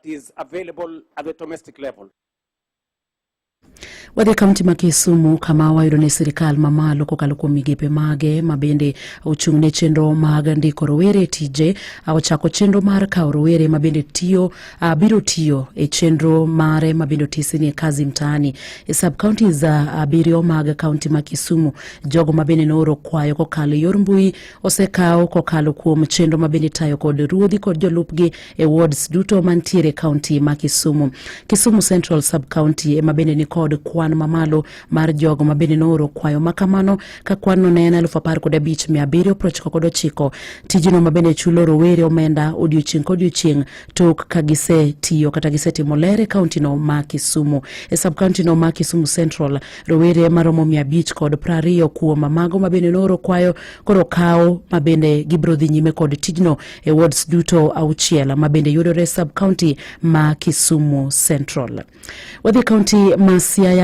Is available at the domestic level. Wadhi e kaunti ma Kisumu kama wayudo ni sirikal mamalo kokalo kuom migepe mage ma bende ochung' ne chenro mag ndiko rowere e tije ochako chenro mar kawo rowere ma bende tiyo biro tiyo e chenro mare ma bende otisi ni Kazi Mtaani e sub counties abiriyo mag kaunti ma Kisumu. Jogo ma bende nooro kwayo kokalo e yor mbui osekaw kokalo kuom chenro ma bende itayo kod ruodhi kod jolupgi e wards duto mantiere e kaunti ma Kisumu. Kisumu Central Sub County ema bende ni kod kwan mamalo mar jogo ma bende nooro kwayo ma kamano ka kwanno ne en 15,799. Tijno ma bende chulo rowere omenda odiochieng' kodiochieng' tok ka gisetiyo kata gisetimo ler e kauntino ma Kisumu. E sub county no ma Kisumu Central, rowere maromo 520 kuom mago ma bende nooro kwayo koro kaw ma bende gibiro dhi nyime kod tijno e wards duto auchiel ma bende yudore sub county ma Kisumu Central. Wadhi kaunti ma Siaya.